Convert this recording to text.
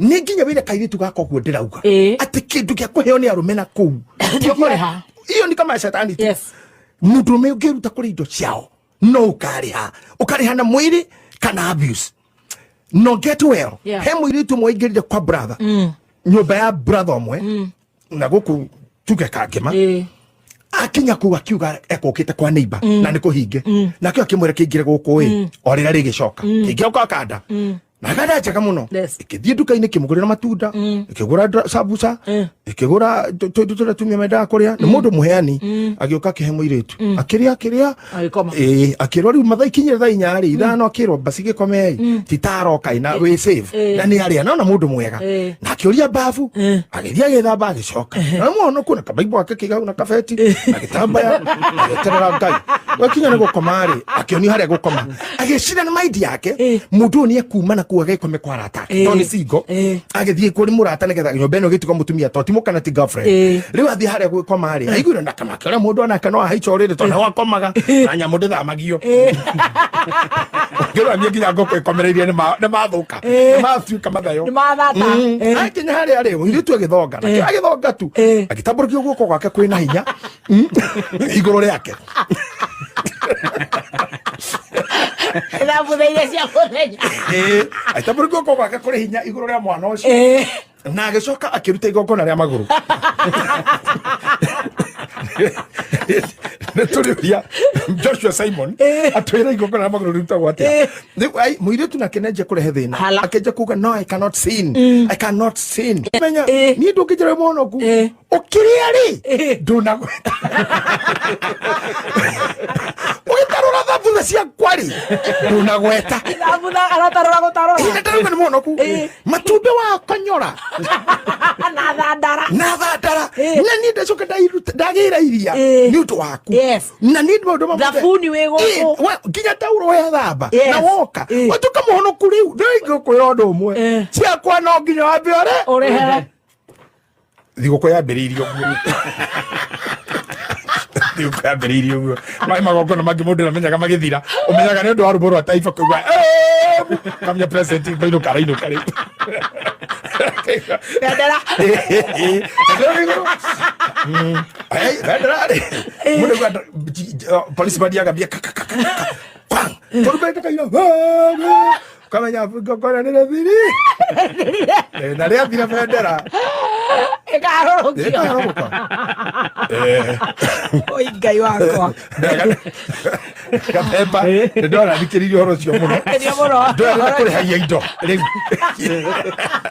Nĩ nginya wĩre kairĩtu gaka ũguo ndĩrauga atĩ kĩndũ gĩa kũheo nĩ arũme na kũu Nĩ ũkũrĩha. Iyo ni kama shetani tu. Yes. Mũndũrũme ũngĩruta kũrĩ indo ciao no ũkarĩha, ũkarĩha na mwĩrĩ kana abuse. No get well. He mũirĩtu ũmwe waingĩrire kwa brother, nyũmba ya brother ũmwe na gũkũ tuge Kangema. Akinya kuu akiuga ekũkĩte kwa neighbor na nĩ kũhinge, nakĩo akĩmwĩra kĩingĩre gũkũ ĩ o rĩrĩa rĩgĩcoka kĩingĩra kwa kanda na kanda njega mũno. Ĩkĩthiĩ nduka-inĩ, ĩkĩmũgũrĩra matunda, ĩkĩgũra sambusa, ĩkĩgũra tũindo tũrĩa atumia mendaga kũrĩa. Nĩ mũndũ mũheani. Agĩũka akĩhe mũirĩtu, akĩrĩa akĩrĩa. Agĩkoma. Ĩĩ, akĩrwo rĩu mathaa ikinyire thaa 4 rĩ, 5, akĩrwo basi gĩkomei titaroka ina wĩ safe. Na nĩ arĩa nona mũndũ mwega. Na akĩũria babu, agĩthiĩ agĩthamba, agĩcoka na mũhonoku na kabaibũ gake kĩgau na kabeti na gĩtambaya, agĩeterera Ngai. Gwakinya nĩ gũkoma rĩ, akĩonio harĩa gũkoma, agĩcira na maindi yake mũndũ ũyũ nĩ ekuma na kuu agĩkome kwa arata ake, tondũ nĩ single. Agĩthiĩ kũrĩ mũrata nĩgetha nyũmba ĩno ĩgĩtuĩka mũtumia, to ti mũka na ti girlfriend. Rĩu athiĩ harĩa gwĩkoma rĩ, aiguire na kamake ũrĩa mũndũ onake no ahaica ũrĩrĩ, tondũ nĩho akomaga na nyamũ ndĩthamagio. Ngĩrora niĩ nginya ngũkũ ĩkomereirie nĩ mathũka, nĩ matuĩka mathayo. Nĩ mathata. Akinya harĩa rĩ, mũirĩtu agĩthonga nakĩo, agĩthonga tu, agĩtambũrũkia guoko gwake kwĩna hinya igũrũ rĩake. Thambutha iria cia mũthenya. Agĩtambũrũkia guoko gwake kũrĩ hinya igũrũ rĩa mwana ũcio na agĩcoka akĩruta igongona rĩa magũrũ. Nĩ tũrĩũria Joshua Simon atwĩra igongona rĩa magũrũ rĩrutagwo atĩa. Rĩu, ai, mũirĩtu nake nĩanjia kũrehe thĩna. Hala. Akĩnjia kuga, "No, I cannot sin, I cannot sin." Menya niĩ ndũngĩnjĩra wĩ mũhonoku ũkĩrĩa rĩ ndũnagweta ũgĩtarũra thambutha ciakwa rĩ ndũnagweta. Thambutha aratarũra gũtarũra. Ĩ, ndarauga nĩ mũhonoku. Matumbĩ wakonyora na thandara. Na thandara. Na niĩ ndacoka ndagĩra iria nĩ ũndũ waku. Na niĩ maũndũ mamwe Thabuni wĩ gũkũ. Nginya tauro ya thamba na woka watuĩka mũhonoku. Rĩu rĩu ingĩkwĩra ũndũ ũmwe, ciakwa no nginya wambe ũre ũrĩhe. Thigũkũ yambĩrĩirie ũguo, thigũkũ yambĩrĩirie ũguo. Magongona mangĩ mũndũ ndamenyaga magĩthira, ũmenyaga nĩ ũndũ wa rũmbo rwa taifa kũigua kamenya president kũinũka arainũka rĩu. Bendera. Bendera igũrũ. Ai, bendera rĩ mũndũ aigua police band yagambia ka, ka, ka, ka, ka, bang, tũrumbeta kaina kamenya ngongona nĩ rĩthiri. Na rĩathira bendera ĩkarũrũkio. Ĩkarũrũka. Oi Ngai wakwa. Gathemba nĩ ndona thikĩrĩirie ũhoro ũcio mũno. Ndio mũno. Ndũrenda kũrĩhagia indo rĩu.